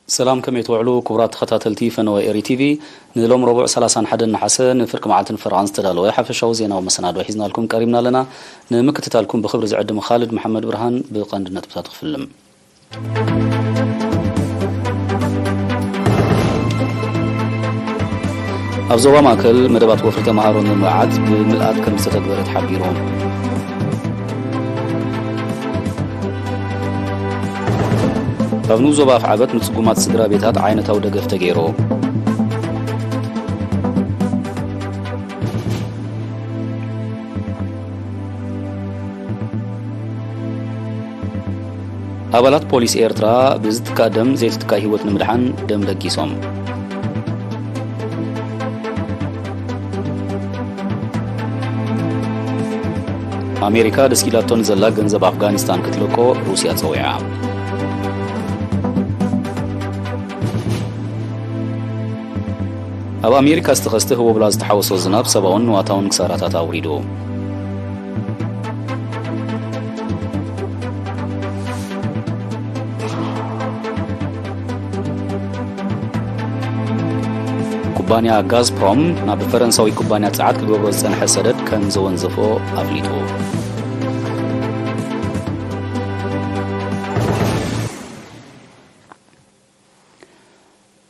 ሰላም፣ ከመይ ትውዕሉ ክቡራት ተኸታተልቲ ፈነወ ኤሪ ቲቪ? ንሎም ረቡዕ ሰላሳን ሓደን ነሓሰ ንፍርቂ መዓልትን ፈረቓን ዝተዳለወ ሓፈሻዊ ዜናዊ መሰናዶ ሒዝናልኩም ቀሪብና ኣለና። ንምክትታልኩም ብኽብሪ ዝዕድም ኻልድ መሓመድ ብርሃን። ብቐንዲ ነጥብታት ክፍልም። ኣብ ዞባ ማእከል መደባት ወፍሪ ተምሃሮ ንምብዓት ብምልኣት ከም ዝተተግበረ ተሓቢሩ። ኣብ ንኡስ ዞባ ኣፍዓበት ንጽጉማት ስድራ ቤታት ዓይነታዊ ደገፍ ተገይሩ። ኣባላት ፖሊስ ኤርትራ ብዝትካእ ደም ዘይትትካእ ህይወት ንምድሓን ደም ለጊሶም። ኣሜሪካ ደስ ኢላቶ ንዘላ ገንዘብ ኣፍጋኒስታን ክትለቆ ሩስያ ጸዊዓ። ኣብ ኣሜሪካ ዝተኸስተ ህቦብላ ዝተሓወሶ ዝናብ ሰብኣውን ንዋታውን ክሳራታት ኣውሪዱ። ኩባንያ ጋዝፕሮም ናብ ፈረንሳዊ ኩባንያ ጸዓት ክገብሮ ዝጸንሐ ሰደድ ከም ዘወንዘፎ ኣፍሊጡ።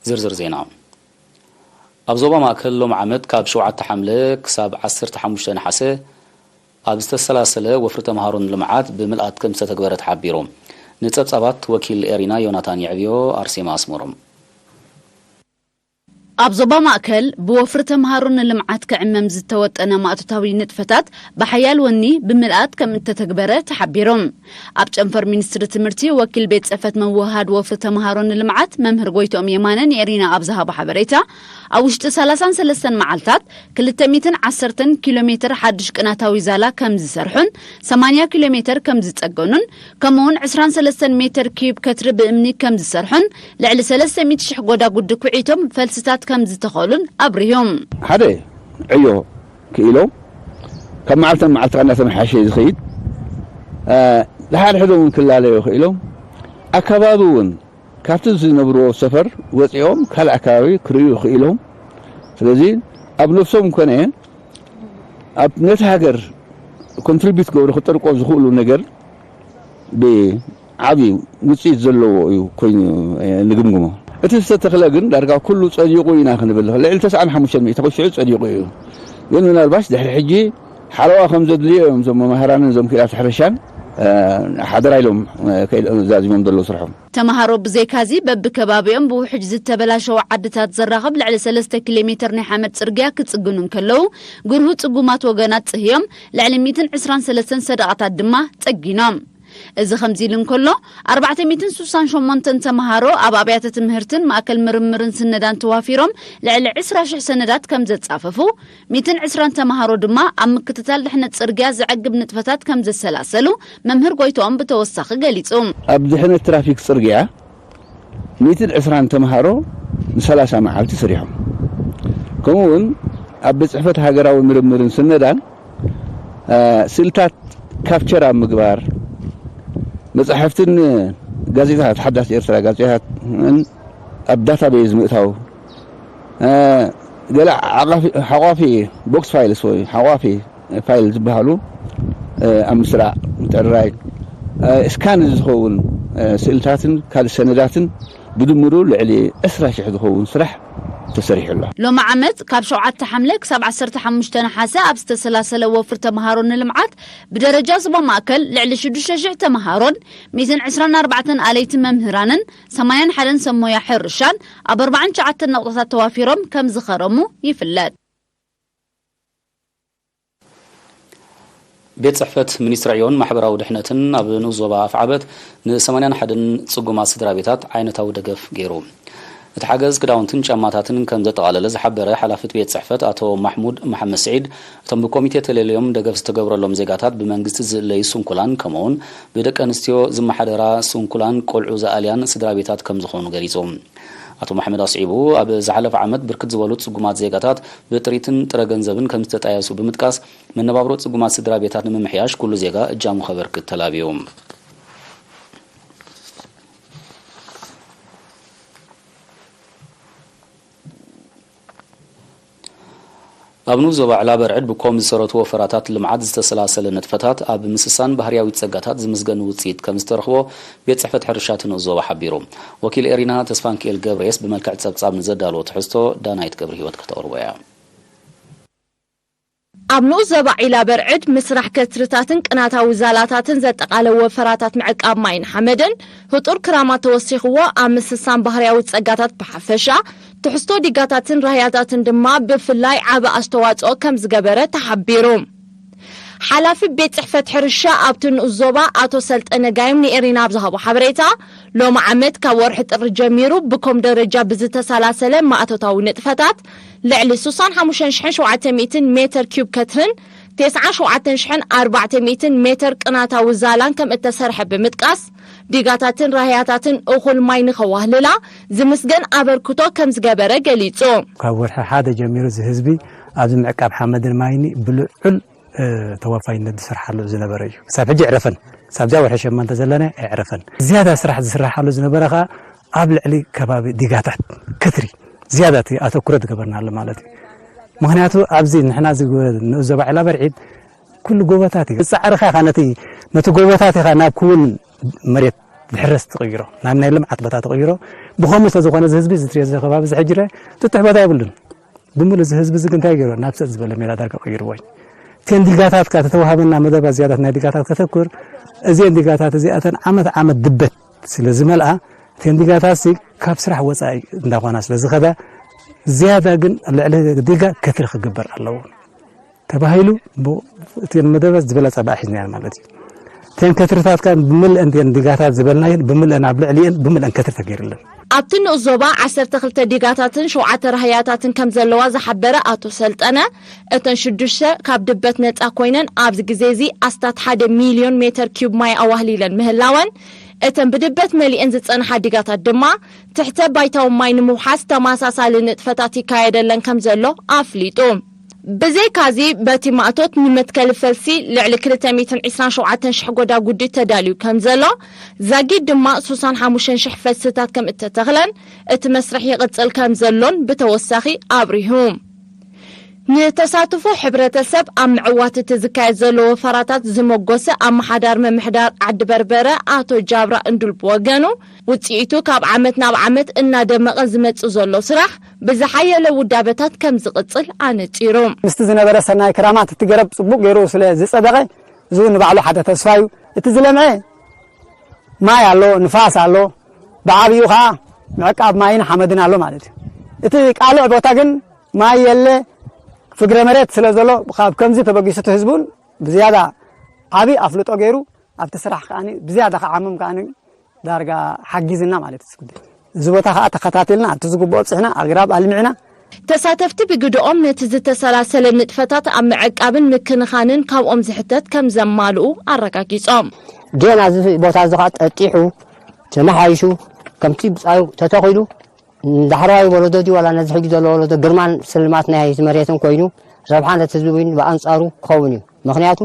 ዝርዝር ዜና። ኣብ ዞባ ማእከል ሎም ዓመት ካብ ሸውዓተ ሓምለ ክሳብ ዓሰርተ ሓሙሽተ ነሓሰ ኣብ ዝተሰላሰለ ወፍሪ ተምሃሮ ንልምዓት ብምልኣት ከም ዝተተግበረ ተሓቢሩ። ንጸብጻባት ወኪል ኤሪና ዮናታን የዕብዮ፣ ኣርሴማ ኣስመሮም። ኣብ ዞባ ማእከል ብወፍሪ ተምሃሮ ንልምዓት ክዕመም ዝተወጠነ ማእቶታዊ ንጥፈታት ብሓያል ወኒ ብምልኣት ከም እተተግበረ ተሓቢሩ። ኣብ ጨንፈር ሚኒስትሪ ትምህርቲ ወኪል ቤት ጽሕፈት ምውህሃድ ወፍሪ ተምሃሮ ንልምዓት መምህር ጎይትኦም የማነ ንኤሪና ኣብ ዝሃቦ ሓበሬታ፣ ኣብ ውሽጢ ሰላሳን ሰለስተን መዓልታት ክልተ ሚእትን ዓሰርተን ኪሎ ሜትር ሓድሽ ቅናታዊ ዛላ ከም ዝሰርሑን ሰማንያ ኪሎ ሜትር ከም ዝጸገኑን ከምኡውን ዕስራን ሰለስተን ሜትር ኪዩብ ከትሪ ብእምኒ ከም ዝሰርሑን ልዕሊ ሰለስተ ሚእቲ ሽሕ ጎዳጉዲ ኩዒቶም ፈልስታት ከም ዝተኸሉን ኣብሪሁ። ሓደ ዕዮ ክኢሎም ካብ መዓልቲ ናብ መዓልቲ እናተመሓሸ እዩ ዝኸይድ። እ፣ ንሓድሕዶም እውን ክላለዩ ክኢሎም ኣከባቢ እውን ካብቲ ዝነብርዎ ሰፈር ወፂኦም ካልእ ኣከባቢ ክርእዩ ክኢሎም። ስለዚ ኣብ ነብሶም ኮነ ኣብ ነቲ ሃገር ኮንትሪቢዩት ክገብሩ ክጠርቆ ዝኽእሉ ነገር ብዓቢ ውፅኢት ዘለዎ እዩ ኮይኑ፣ እ፣ ንግምግሞ። እቲ ዝተተኽለ ግን ዳርጋ ኩሉ ጸዲቑ ኢና ክንብል ንኽእል። ልዕሊ ተስዓን ሓሙሽተን ሚእቲ ተኸሽዑ ጸዲቑ እዩ። ግን ምናልባሽ ድሕሪ ሕጂ ሓለዋ ከም ዘድልዮ እዮም እዞም መማህራንን እዞም ክኢላት ሕርሻን፣ እ፣ ሓደራ ኢሎም፣ እ፣ ከይድ-፣ ዛዚሞም ዘለዉ ስርሖም። ተምሃሮ ብዘይካዚ በብከባቢኦም ብውሕጅ ዝተበላሸወ ዓድታት ዘራኽብ ልዕሊ ሰለስተ ኪሎ ሜትር ናይ ሓመድ ጽርግያ ክጽግኑ እንከለዉ፣ ግርሁ ጽጉማት ወገናት ጽህዮም ልዕሊ ሚእትን ዕስራን ሰለስተን ሰደቓታት ድማ ጸጊኖም። እዚ ከምዚ ኢሉ እንከሎ፣ ኣርባዕተ ሚእትን ስሳን ሸሞንተን ተምሃሮ ኣብ ኣብያተ ትምህርትን ማእከል ምርምርን ስነዳን ተዋፊሮም ልዕሊ ዕስራ ሽሕ ሰነዳት ከም ዘጻፈፉ፣ ሚእትን ዕስራን ተምሃሮ ድማ ኣብ ምክትታል ድሕነት ጽርግያ ዘዕግብ ንጥፈታት ከም ዘሰላሰሉ መምህር ጎይትኦም ብተወሳኺ ገሊጹ። ኣብ ድሕነት ትራፊክ ጽርግያ ሚእትን ዕስራን ተምሃሮ ንሰላሳ መዓልቲ ሰሪሖም። ከምኡ እውን ኣብ ቤት ጽሕፈት ሃገራዊ ምርምርን ስነዳን፣ እ፣ ስእልታት ካፕቸር ኣብ ምግባር፣ መጻሕፍትን ጋዜጣታት፣ ሓዳስ ኤርትራ ጋዜጣታትን ኣብ ዳታቤዝ ምእታው፣ እ፣ ገለ ዓቓፊ-፣ ሓቋፊ ቦክስ ፋይልስ ወይ ሓቋፊ ፋይል ዝበሃሉ፣ እ፣ ኣብ ምስራዕ ምጥርራይ፣ እ፣ ስካን ዝኸውን፣ እ፣ ስእልታትን ካልእ ሰነዳትን ብድምሩ ልዕሊ ዕስራ ሽሕ ዝኸውን ስራሕ ተሰሪሑ ኣሎ። ሎሚ ዓመት ካብ ሸውዓተ ሓምለ ክሳብ ዓሰርተ ሓሙሽተ ነሓሰ ኣብ ዝተሰላሰለ ወፍሪ ተምሃሮ ንልምዓት ብደረጃ ዞባ ማእከል ልዕሊ ሽዱሽተ ሽሕ ተምሃሮን ሚእትን ዕስራን ኣርባዕተን ኣለይቲ መምህራንን ሰማንያን ሓደን ሰብ ሞያ ሕርሻን ኣብ ኣርባዓን ትሽዓተን ነቑጣታት ተዋፊሮም ከም ዝኸረሙ ይፍለጥ። ቤት ጽሕፈት ሚኒስትሪ ዕዮን ማሕበራዊ ድሕነትን ኣብ ንኡስ ዞባ ኣፍዓበት ንሰማንያን ሓደን ጽጉማት ስድራ ቤታት ዓይነታዊ ደገፍ ገይሩ። እቲ ሓገዝ ክዳውንትን ጫማታትን ከም ዘጠቓለለ ዝሓበረ ሓላፊ እቲ ቤት ጽሕፈት ኣቶ ማሕሙድ መሓመድ ስዒድ፣ እቶም ብኮሚቴ ተለልዮም ደገፍ ዝተገብረሎም ዜጋታት ብመንግስቲ ዝእለዩ ስንኩላን፣ ከምኡውን ብደቂ ኣንስትዮ ዝመሓደራ ስንኩላን ቆልዑ ዝኣልያን ስድራ ቤታት ከም ዝኾኑ ገሊጹ። ኣቶ መሓመድ ኣስዒቡ፣ ኣብ ዝሓለፈ ዓመት ብርክት ዝበሉ ጽጉማት ዜጋታት ብጥሪትን ጥረ ገንዘብን ከም ዝተጣየሱ ብምጥቃስ፣ መነባብሮ ጽጉማት ስድራ ቤታት ንምምሕያሽ ኩሉ ዜጋ እጃሙ ከበርክት ተላብዩ። ኣብ ንኡስ ዞባ ዕላበርዕድ ብኮም ዝሰረቱ ወፈራታት ልምዓት ዝተሰላሰለ ንጥፈታት ኣብ ምስሳን ባህርያዊት ጸጋታት ዝምስገን ውጽኢት ከም ዝተረኽቦ ቤት ጽሕፈት ሕርሻ እቲ ንኡስ ዞባ ሓቢሩ። ወኪል ኤሪና ተስፋንክኤል ገብረየስ ብመልክዕ ጸብጻብ ንዘዳለዎ ትሕዝቶ ዳናይት ገብረ ህይወት ከተቕርቦ እያ። ኣብ ንኡስ ዞባ ዒላ በርዕድ ምስራሕ ከትርታትን ቅናታዊ ዛላታትን ዘጠቓለለ ወፈራታት ምዕቃብ ማይን ሓመድን ህጡር ክራማት ተወሲኽዎ ኣብ ምስሳን ባህርያዊ ጸጋታት ብሓፈሻ ትሕዝቶ ዲጋታትን ራህያታትን ድማ ብፍላይ ዓቢ ኣስተዋጽኦ ከም ዝገበረ ተሓቢሩ። ሓላፊ ቤት ጽሕፈት ሕርሻ ኣብቲ ንኡስ ዞባ ኣቶ ሰልጠነ ጋይም ንኤሪና ኣብ ዝሃቦ ሓበሬታ፣ ሎሚ ዓመት ካብ ወርሒ ጥሪ ጀሚሩ ብኮም ደረጃ ብዝተሰላሰለ ማእቶታዊ ንጥፈታት ልዕሊ ስሳን ሓሙሽተን ሽሕን ሸውዓተ ሚእትን ሜተር ኪዩብ ከትርን ተስዓን ሸውዓተን ሽሕን ኣርባዕተ ሚእትን ሜተር ቅናታዊ ዛላን ከም እተሰርሐ ብምጥቃስ፣ ዲጋታትን ራህያታትን እኹል ማይ ንኸዋህልላ ዝምስገን ኣበርክቶ ከም ዝገበረ ገሊጹ። ካብ ወርሒ ሓደ ጀሚሩ እዚ ህዝቢ ኣብዚ ምዕቃብ ሓመድን ማይን ብልዑል፣ እ፣ ተዋፋይነት ዝሰርሓሉ ዝነበረ እዩ። ክሳብ ሕጂ ኣይዕረፈን። ክሳብ እዚኣ ወርሒ ሸሞንተ ዘለና ኣይዕረፈን። ዝያዳ ስራሕ ዝስርሓሉ ዝነበረ ኸኣ ኣብ ልዕሊ ከባቢ ዲጋታት ከትሪ ዝያዳ እቲ ኣተኩሮ ዝገበርናሉ ማለት እዩ። ምኽንያቱ ኣብዚ ንሕና እዚ ንኡስ ዞባ ዒላ በርዒድ ኩሉ ጎቦታት እዩ። ጻዕርኻ ኢኻ ነቲ፣ ነቲ ጎቦታት ኢኻ ናብ ክውን መሬት ዝሕረስ ትቕይሮ፣ ናብ ናይ ልምዓት ቦታ ትቕይሮ። ብኸምኡ ስለ ዝኾነ እዚ ህዝቢ እዚ ትሪኦ እዚ ከባቢ እዚ ሕጂ ረ-፣ ጥጡሕ ቦታ የብሉን። ብምሉእ እዚ ህዝቢ እዚ ግን እንታይ ገይሩ? ናብ ሰጥ ዝበለ ሜዳ ዳርጋ ቀይርዎ እዩ። እተን ዲጋታት ካብ ተተዋሃበና መደባት ዝያዳት ናይ ዲጋታት ከተኩር፣ እዚአን ዲጋታት እዚኣተን ዓመት ዓመት ድበት ስለ ዝመልኣ፣ እተን ዲጋታት ሲ ካብ ስራሕ ወጻኢ እንዳኾና ስለ ዝኸዳ፣ ዝያዳ ግን ልዕሊ ዲጋ ከትሪ ክግበር ኣለዎ ተባሂሉ፣ ብ-፣ እተን መደባት ዝበለጸ ብኣ ሒዝናየን ማለት እዩ። እተን ከትርታት ከኣ ብምልአን እተን ዲጋታት ዝበልናየን ብምልአን ኣብ ልዕሊአን ብምልአን ከትሪ ተገይርለን። ኣብቲ ንኡስ ዞባ ዓሰርተ ክልተ ዲጋታትን ሸውዓተ ራህያታትን ከም ዘለዋ ዝሓበረ ኣቶ ሰልጠነ፣ እተን ሽዱሽተ ካብ ድበት ነጻ ኮይነን ኣብዚ ግዜ እዚ ኣስታት ሓደ ሚልዮን ሜተር ኪዩብ ማይ ኣዋህሊለን ምህላወን፣ እተን ብድበት መሊአን ዝጸንሓ ዲጋታት ድማ ትሕተ ባይታዊ ማይ ንምውሓስ ተመሳሳሊ ንጥፈታት ይካየደለን ከም ዘሎ ኣፍሊጡ። ብዘይካዚ፣ በቲ ማእቶት ንመትከሊ ፈልሲ ልዕሊ ክልተ ሚእትን ዕስራን ሸውዓተን ሽሕ ጎዳጉዲ ተዳልዩ ከም ዘሎ፣ ዛጊድ ድማ ስሳን ሓሙሽተን ሽሕ ፈልስታት ከም እተተኽለን እቲ መስርሕ ይቕጽል ከም ዘሎን ብተወሳኺ ኣብሪሁ። ንተሳትፎ ሕብረተሰብ ኣብ ምዕዋት እቲ ዝካየድ ዘሎ ወፈራታት ዝመጎሰ ኣመሓዳሪ ምምሕዳር ዓዲ በርበረ ኣቶ ጃብራ እንዱል ብወገኑ፣ ውጽኢቱ ካብ ዓመት ናብ ዓመት እናደመቐ ዝመጽእ ዘሎ ስራሕ ብዝሓየለ ውዳበታት ከም ዝቕጽል ኣነጺሩ። ምስቲ ዝነበረ ሰናይ ክራማት እቲ ገረብ ጽቡቕ ገይሩ ስለ ዝጸደቐ፣ እዚ እውን ንባዕሉ ሓደ ተስፋ እዩ። እቲ ዝለምዐ ማይ ኣሎ፣ ንፋስ ኣሎ፣ ብዓብዩ ኸዓ ምዕቃብ ማይን ሓመድን ኣሎ ማለት እዩ። እቲ ቃልዕ ቦታ ግን ማይ የለ፣ ፍግረ መሬት ስለ ዘሎ፣ ካብ ከምዚ ተበጊሱ እቲ ህዝቢ እውን ብዝያዳ ዓቢ ኣፍልጦ ገይሩ ኣብቲ ስራሕ ከዓኒ ብዝያዳ ክዓምም ከዓኒ ዳርጋ ሓጊዝና ማለት እዩ። እዚ ቦታ ኸዓ ተኸታቲልና ኣብቲ ዝግብኦ ኣብፅሕና ኣግራብ ኣልሚዕና። ተሳተፍቲ ብግድኦም ነቲ ዝተሰላሰለ ንጥፈታት ኣብ ምዕቃብን ምክንኻንን ካብኦም ዝሕተት ከም ዘማልኡ ኣረጋጊጾም። ጌና እዚ ቦታ እዚ ኸዓ ጠጢሑ ተመሓይሹ ከምቲ ብፃዩ ተተኺሉ ንዳሕረዋይ ወለዶ ድዩ ዋላ ነዚ ሕጂ ዘሎ ወለዶ ግርማን ስልማት ናይ መሬትን ኮይኑ ረብሓ ነቲ ህዝቢ እውን ብኣንፃሩ ክኸውን እዩ። ምኽንያቱ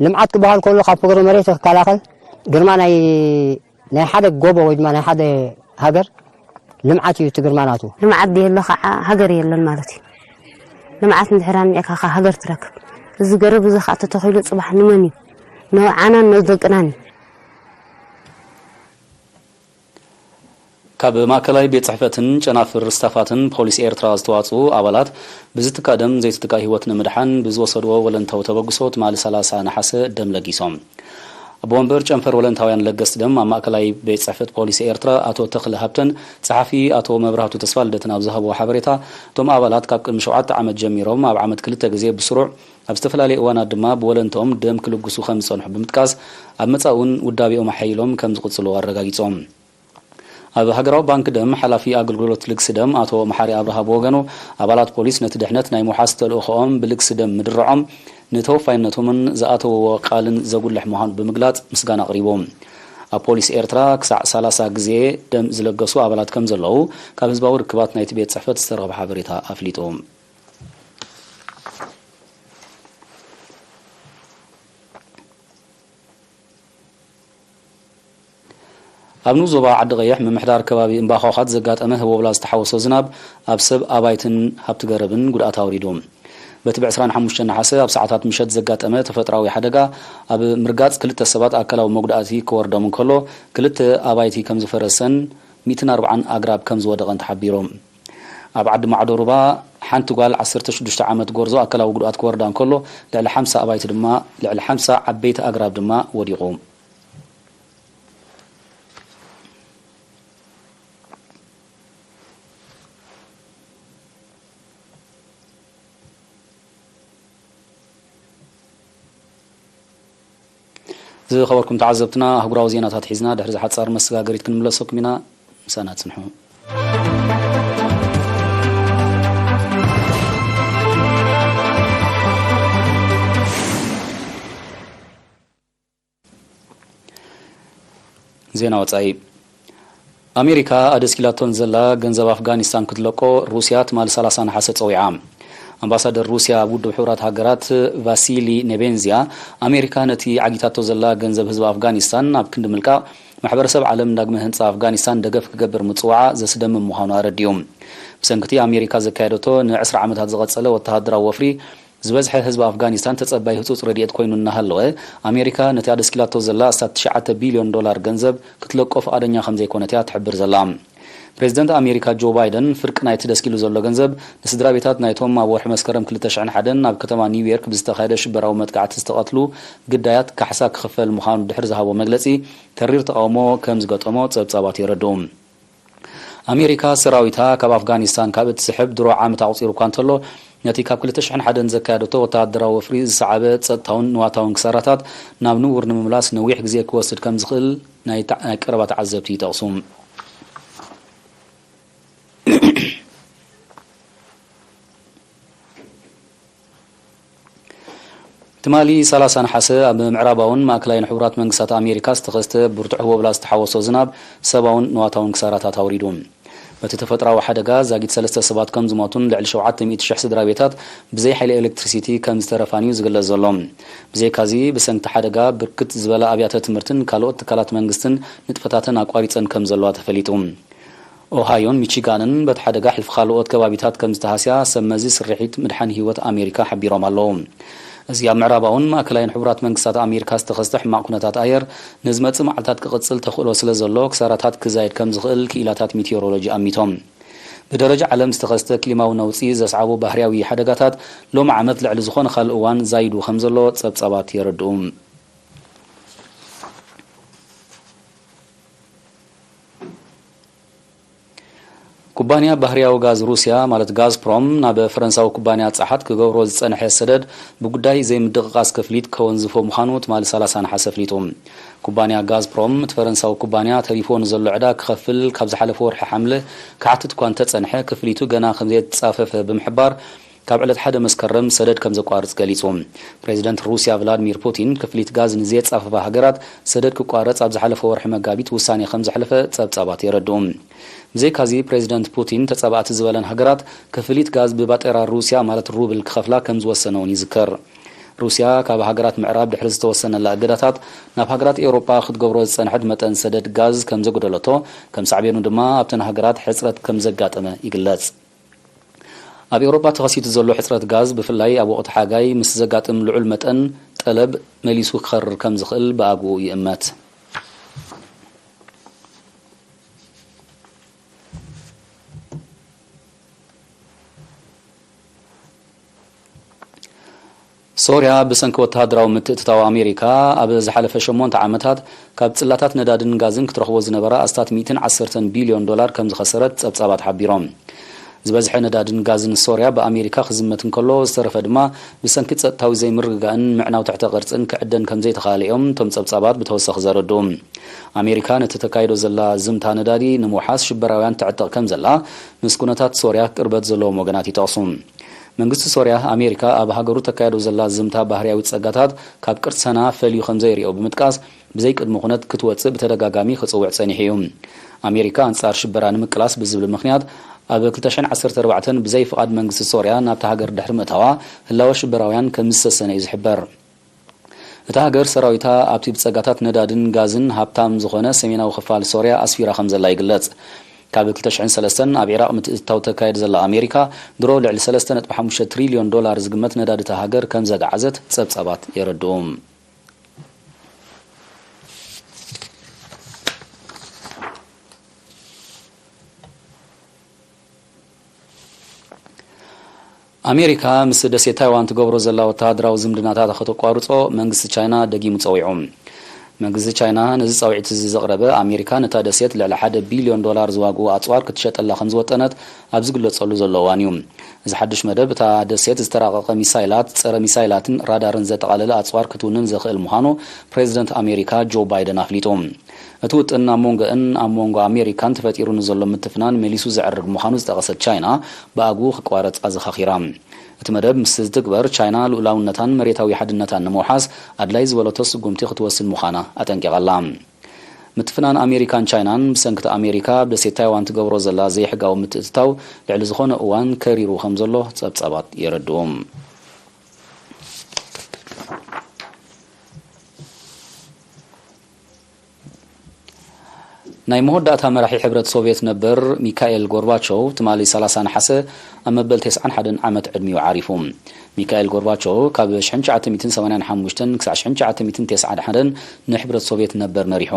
ልምዓት ክበሃል ከሎ ካብ ፍግረ መሬት ክከላኸል ግርማ ናይ ናይ ሓደ ጎቦ ወይ ድማ ናይ ሓደ ሃገር ልምዓት እዩ እቲ ግርማ ናቱ። ልምዓት ደየሎ ከዓ ሃገር የለን ማለት እዩ። ልምዓት እንድሕር ኣኒኤካ ከዓ ሃገር ትረክብ። እዚ ገረብ እዚ ከዓ ተተኺሉ ፅባሕ ንመን እዩ? ንዓናን ንደቅናን እዩ። ካብ ማእከላይ ቤት ጽሕፈትን ጨናፍር ስታፋትን ፖሊስ ኤርትራ ዝተዋጽኡ ኣባላት ብዝትካ ደም ዘይትትካ ህይወት ንምድሓን ብዝወሰድዎ ወለንታዊ ተበግሶ ትማሊ ሰላሳ ነሓሰ ደም ለጊሶም። ኣቦ ወንበር ጨንፈር ወለንታውያን ለገስቲ ደም ኣብ ማእከላይ ቤት ጽሕፈት ፖሊስ ኤርትራ ኣቶ ተኽለ ሃብተን ጸሓፊ ኣቶ መብራህቱ ተስፋልደትን ኣብ ዝሃብዎ ሓበሬታ፣ እቶም ኣባላት ካብ ቅድሚ ሸውዓተ ዓመት ጀሚሮም ኣብ ዓመት ክልተ ግዜ ብስሩዕ ኣብ ዝተፈላለየ እዋናት ድማ ብወለንትኦም ደም ክልግሱ ከም ዝጸንሑ ብምጥቃስ፣ ኣብ መጻኢ እውን ውዳቤኦም ኣሐይሎም ከም ዝቕጽሉ ኣረጋጊጾም። ኣብ ሃገራዊ ባንክ ደም ሓላፊ ኣገልግሎት ልግሲ ደም ኣቶ መሓሪ ኣብርሃ ብወገኑ፣ ኣባላት ፖሊስ ነቲ ድሕነት ናይ ምውሓስ ተልእኾኦም ብልግሲ ደም ምድርዖም ንተወፋይነቶምን ዝኣተውዎ ቃልን ዘጉልሕ ምዃኑ ብምግላጽ ምስጋና ኣቕሪቡ። ኣብ ፖሊስ ኤርትራ ክሳዕ ሰላሳ ግዜ ደም ዝለገሱ ኣባላት ከም ዘለዉ ካብ ህዝባዊ ርክባት ናይቲ ቤት ጽሕፈት ዝተረኽበ ሓበሬታ ኣፍሊጡ። ኣብ ንኡስ ዞባ ዓዲ ቀይሕ ምምሕዳር ከባቢ እምባዃዃት ዘጋጠመ ህቦብላ ዝተሓወሶ ዝናብ ኣብ ሰብ ኣባይትን ሃብቲ ገረብን ጉድኣት ኣውሪዱ። በቲ ብ ዕስራን ሓሙሽተን ነሓሰ ኣብ ሰዓታት ምሸት ዘጋጠመ ተፈጥራዊ ሓደጋ፣ ኣብ ምርጋጽ ክልተ ሰባት ኣካላዊ መጉዳእቲ ክወርዶም እንከሎ፣ ክልተ ኣባይቲ ከም ዝፈረሰን ሚእትን ኣርባዓን ኣግራብ ከም ዝወደቐን ተሓቢሩ። ኣብ ዓዲ ማዕዶ ሩባ፣ ሓንቲ ጓል ዓሰርተ ሽዱሽተ ዓመት ጎርዞ ኣካላዊ ጉድኣት ክወርዳ እንከሎ፣ ልዕሊ ሓምሳ ኣባይቲ ድማ፣ ልዕሊ ሓምሳ ዓበይቲ ኣግራብ ድማ ወዲቑ። ዝኸበርኩም ተዓዘብትና፣ ኣህጉራዊ ዜናታት ሒዝና ድሕሪ ዝሓጻር መሰጋገሪት ክንምለሰኩም ኢና። ምሳና ጽንሑ። ዜና ወጻኢ። ኣሜሪካ ኣደስኪላቶን ዘላ ገንዘብ ኣፍጋኒስታን ክትለቆ ሩስያ ትማሊ ሰላሳ ነሓሰ ጸዊዓ። ኣምባሳደር ሩስያ ኣብ ውድብ ሕቡራት ሃገራት ቫሲሊ ኔቤንዝያ፣ ኣሜሪካ ነቲ ዓጊታቶ ዘላ ገንዘብ ህዝቢ ኣፍጋኒስታን ኣብ ክንዲ ምልቃቕ፣ ማሕበረሰብ ዓለም ዳግመ ህንጻ ኣፍጋኒስታን ደገፍ ክገብር ምጽዋዓ ዘስደምም ምዃኑ ኣረዲኡ። ብሰንክቲ ኣሜሪካ ዘካየደቶ ንዕስራ ዓመታት ዝቐጸለ ወተሃደራዊ ወፍሪ፣ ዝበዝሐ ህዝቢ ኣፍጋኒስታን ተጸባይ ህጹጽ ረድኤት ኮይኑ እናሃለወ፣ ኣሜሪካ ነቲ ኣደስኪላቶ ዘላ ኣስታት ትሽዓተ ቢልዮን ዶላር ገንዘብ ክትለቆ ፍቓደኛ ከም ዘይኮነት እያ ትሕብር ዘላ። ፕሬዚደንት ኣሜሪካ ጆ ባይደን፣ ፍርቂ ናይቲ ደስኪሉ ዘሎ ገንዘብ ንስድራ ቤታት ናይቶም ኣብ ወርሒ መስከረም ክልተ ሽሕን ሓደን ኣብ ከተማ ኒውዮርክ ብዝተኻየደ ሽበራዊ መጥቃዕቲ ዝተቐትሉ ግዳያት ካሕሳ ክኽፈል ምዃኑ ድሕሪ ዝሃቦ መግለጺ፣ ተሪር ተቓውሞ ከም ዝገጠሞ ጸብጻባት የረድኡ። ኣሜሪካ ሰራዊታ ካብ ኣፍጋኒስታን ካብ እትስሕብ ድሮ ዓመት ኣቑጺሩ እኳ እንተሎ፣ ነቲ ካብ ክልተ ሽሕን ሓደን ዘካየደቶ ወተሃደራዊ ወፍሪ ዝሰዓበ ጸጥታውን ንዋታውን ክሳራታት ናብ ንቡር ንምምላስ ነዊሕ ግዜ ክወስድ ከም ዝኽእል ናይ ተዓ-፣ ናይ ቀረባ ተዓዘብቲ ይጠቕሱ። ትማሊ ሰላሳ ነሓሰ ኣብ ምዕራባውን ማእከላይን ሕቡራት መንግስታት ኣሜሪካ ዝተኸስተ ብርቱዕ ህቦብላ ዝተሓወሶ ዝናብ ሰብኣውን ንዋታውን ክሳራታት ኣውሪዱ። በቲ ተፈጥራዊ ሓደጋ ዛጊት ሰለስተ ሰባት ከም ዝሞቱን ልዕሊ ሸውዓተ ሚእቲ ሽሕ ስድራ ቤታት ብዘይ ሓይሊ ኤሌክትሪሲቲ ከም ዝተረፋን እዩ ዝግለጽ ዘሎ። ብዘይካዚ፣ ብሰንኪ ሓደጋ ብርክት ዝበላ ኣብያተ ትምህርትን ካልኦት ትካላት መንግስትን ንጥፈታተን ኣቋሪጸን ከም ዘለዋ ተፈሊጡ። ኦሃዮን ሚቺጋንን በቲ ሓደጋ ሕልፊ ካልኦት ከባቢታት ከም ዝተሃስያ ሰብ መዚ ስርሒት ምድሓን ህይወት ኣሜሪካ ሓቢሮም ኣለዉ። እዚ ኣብ ምዕራባውን ማእከላይን ሕቡራት መንግስታት ኣሜሪካ ዝተኸስተ ሕማቕ ኩነታት ኣየር ንዝመጽእ መዓልታት ክቕጽል ተኽእሎ ስለ ዘሎ፣ ክሳራታት ክዛየድ ከም ዝኽእል ክኢላታት ሚቲዮሮሎጂ ኣሚቶም። ብደረጃ ዓለም ዝተኸስተ ክሊማዊ ነውጺ ዘስዓቦ ባህርያዊ ሓደጋታት ሎሚ ዓመት ልዕሊ ዝኾነ ካልእ እዋን ዛይዱ ከም ዘሎ ጸብጻባት የረድኡ። ኩባንያ ባህርያዊ ጋዝ ሩስያ፣ ማለት ጋዝፕሮም፣ ናብ ፈረንሳዊ ኩባንያ ጸሓት ክገብሮ ዝጸንሐ ሰደድ ብጉዳይ ዘይምድቕቓስ ክፍሊት ከወንዝፎ ምዃኑ ትማሊ ሰላሳ ነሓሰ ኣፍሊጡ። ኩባንያ ጋዝፕሮም፣ እቲ ፈረንሳዊ ኩባንያ ተሪፍዎ ንዘሎ ዕዳ ክኸፍል ካብ ዝሓለፈ ወርሒ ሓምለ ክሓትት እኳ እንተጸንሐ፣ ክፍሊቱ ገና ከም ዘየተጻፈፈ ብምሕባር፣ ካብ ዕለት ሓደ መስከረም ሰደድ ከም ዘቋርጽ ገሊጹ። ፕሬዚደንት ሩስያ ቭላድሚር ፑቲን፣ ክፍሊት ጋዝ ንዘየጻፈፋ ሃገራት ሰደድ ክቋረጽ ኣብ ዝሓለፈ ወርሒ መጋቢት ውሳኔ ከም ዘሕለፈ ጸብጻባት የረድኡ። ብዘይካዚ፣ ፕሬዚደንት ፑቲን፣ ተጻባእቲ ዝበለን ሃገራት ክፍሊት ጋዝ ብባጤራ ሩስያ፣ ማለት ሩብል፣ ክኸፍላ ከም ዝወሰነ እውን ይዝከር። ሩስያ፣ ካብ ሃገራት ምዕራብ ድሕሪ ዝተወሰነላ እገዳታት፣ ናብ ሃገራት ኤውሮጳ ክትገብሮ ዝጸንሐት መጠን ሰደድ ጋዝ ከም ዘጎደለቶ፣ ከም ሳዕቤኑ ድማ ኣብተን ሃገራት ሕጽረት ከም ዘጋጠመ ይግለጽ። ኣብ ኤውሮጳ ተኸሲቱ ዘሎ ሕጽረት ጋዝ፣ ብፍላይ ኣብ ወቕቲ ሓጋይ ምስ ዘጋጥም ልዑል መጠን ጠለብ፣ መሊሱ ክኸርር ከም ዝኽእል ብኣግኡ ይእመት። ሶርያ፣ ብሰንኪ ወተሃደራዊ ምትእትታው ኣሜሪካ፣ ኣብ ዝሓለፈ ሸሞንተ ዓመታት ካብ ጽላታት ነዳድን ጋዝን ክትረኽቦ ዝነበራ ኣስታት ሚእትን ዓሰርተን ቢልዮን ዶላር ከም ዝኸሰረት ጸብጻባት ሓቢሮም። ዝበዝሐ ነዳድን ጋዝን ሶርያ ብኣሜሪካ ክዝመት እንከሎ፣ ዝተረፈ ድማ ብሰንኪ ጸጥታዊ ዘይምርግጋእን ምዕናው ትሕተ ቅርጽን ክዕደን ከም ዘይተኻእለ እዮም እቶም ጸብጻባት ብተወሳኺ ዘረድኡ። ኣሜሪካ ነቲ ተካይዶ ዘላ ዝምታ ነዳዲ ንምውሓስ ሽበራውያን ትዕጠቕ ከም ዘላ ምስ ኩነታት ሶርያ ቅርበት ዘለዎም ወገናት ይጠቕሱ። መንግስቲ ሶርያ፣ ኣሜሪካ ኣብ ሃገሩ ተካይዶ ዘላ ዝምታ ባህርያዊ ጸጋታት ካብ ቅርሰና ፈልዩ ከም ዘይርእዮ ብምጥቃስ፣ ብዘይ ቅድመ ኩነት ክትወጽእ ብተደጋጋሚ ክጽውዕ ጸኒሑ እዩ። ኣሜሪካ ኣንጻር ሽበራ ንምቅላስ ብዝብል ምኽንያት፣ ኣብ ክልተ ሽሕን ዓሰርተ ኣርባዕተን ብዘይ ፍቓድ መንግስቲ ሶርያ ናብታ ሃገር ድሕሪ ምእታዋ፣ ህላወ ሽበራውያን ከም ዝሰሰነ እዩ ዝሕበር። እታ ሃገር ሰራዊታ ኣብቲ ብጸጋታት ነዳድን ጋዝን ሃብታም ዝኾነ ሰሜናዊ ክፋል ሶርያ ኣስፊራ ከም ዘላ ይግለጽ። ካብ ክልተ ሽሕን ሰለስተን ኣብ ኢራቕ ምትእትታው ተካየድ ዘላ ኣሜሪካ፣ ድሮ ልዕሊ ሰለስተ ነጥቢ ሓሙሽተ ትሪልዮን ዶላር ዝግመት ነዳዲ እታ ሃገር ከም ዘጋዓዘት ጸብጻባት የረድኡ። ኣሜሪካ ምስ ደሴት ታይዋን ትገብሮ ዘላ ወተሃደራዊ ዝምድናታት ከተቋርጾ መንግስቲ ቻይና ደጊሙ ጸዊዑ። መንግስቲ ቻይና ነዚ ጻውዒት እዚ ዘቕረበ፣ ኣሜሪካ ነታ ደሴት ልዕሊ ሓደ ቢልዮን ዶላር ዝዋግኡ ኣጽዋር ክትሸጠላ ከም ዝወጠነት ኣብ ዝግለጸሉ ዘሎ እዋን እዩ። እዚ ሓድሽ መደብ፣ እታ ደሴት ዝተራቐቐ ሚሳይላት፣ ጸረ ሚሳይላትን ራዳርን ዘጠቓለለ ኣጽዋር ክትውንን ዘኽእል ምዃኑ ፕሬዚደንት ኣሜሪካ ጆ ባይደን ኣፍሊጡ። እቲ ውጥን ኣብ መንጎአን ኣብ መንጎ ኣሜሪካን ተፈጢሩ ንዘሎ ምትፍናን መሊሱ ዘዕርግ ምዃኑ ዝጠቐሰት ቻይና፣ ብኣግኡ ክቋረጽ ኣዘኻኺራ። እቲ መደብ ምስ ዝትግበር፣ ቻይና ልኡላውነታን መሬታዊ ሓድነታን ንምውሓስ ኣድላይ ዝበለቶ ስጉምቲ ክትወስድ ምዃና ኣጠንቂቓ ኣላ። ምትፍናን ኣሜሪካን ቻይናን፣ ብሰንክቲ ኣሜሪካ ኣብ ደሴት ታይዋን ትገብሮ ዘላ ዘይሕጋዊ ምትእትታው፣ ልዕሊ ዝኾነ እዋን ከሪሩ ከም ዘሎ ጸብጻባት የረድኡ። ናይ መወዳእታ መራሒ ሕብረት ሶቭየት ነበር ሚካኤል ጎርባቾቭ ትማሊ ሰላሳ ነሓሰ ኣብ መበል ተስዓን ሓደን ዓመት ዕድሚኡ ዓሪፉ። ሚካኤል ጎርባቾቭ ካብ ሽሕን ትሽዓተ ሚእትን ሰማንያን ሓሙሽተን ክሳብ ሽሕን ትሽዓተ ሚእትን ተስዓን ሓደን ንሕብረት ሶቭየት ነበር መሪሑ።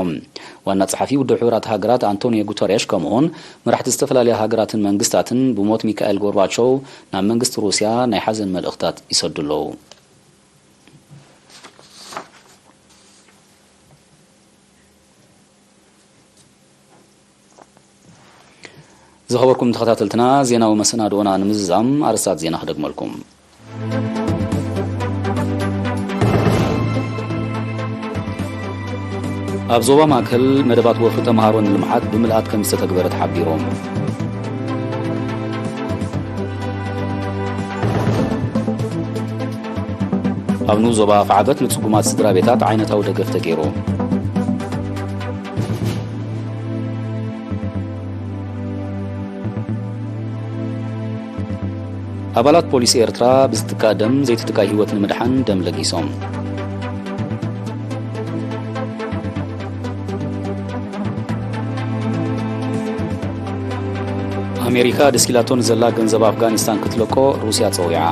ዋና ጸሓፊ ውድብ ሕቡራት ሃገራት ኣንቶኒዮ ጉተሬሽ፣ ከምኡውን መራሕቲ ዝተፈላለያ ሃገራትን መንግስታትን ብሞት ሚካኤል ጎርባቾቭ ናብ መንግስቲ ሩስያ ናይ ሓዘን መልእኽታት ይሰዱ ኣለዉ። ዝኸበርኩም ተኸታተልትና፣ ዜናዊ መሰናድኦና ንምዝዛም ኣርእስታት ዜና ክደግመልኩም። ኣብ ዞባ ማእከል መደባት ወፍሪ ተምሃሮ ንልምዓት ብምልኣት ከም ዝተተግበረ ተሓቢሩ። ኣብ ንኡስ ዞባ ኣፍዓበት ንጽጉማት ስድራ ቤታት ዓይነታዊ ደገፍ ተገይሩ። ኣባላት ፖሊስ ኤርትራ ብዝትካእ ደም ዘይትትካእ ህይወት ንምድሓን ደም ለጊሶም። ኣሜሪካ ደስኪላቶ ንዘላ ገንዘብ ኣፍጋኒስታን ክትለቆ ሩስያ ጸዊዓ።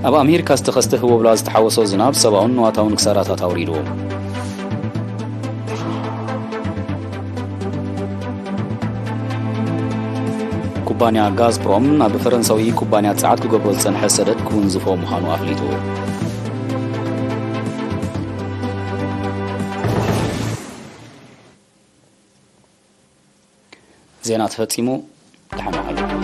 ኣብ ኣሜሪካ ዝተኸስተ ህቦብላ ዝተሓወሶ ዝናብ ሰብኣውን ንዋታውን ክሳራታት ኣውሪዱ። ኩባንያ ጋዝፕሮም ናብ ፈረንሳዊ ኩባንያ ጸዓት ክገብሮ ዝጸንሐ ሰደድ ክውንዝፎ ምዃኑ ኣፍሊጡ። ዜና ተፈጺሙ። ደሓን ዋዕሉ።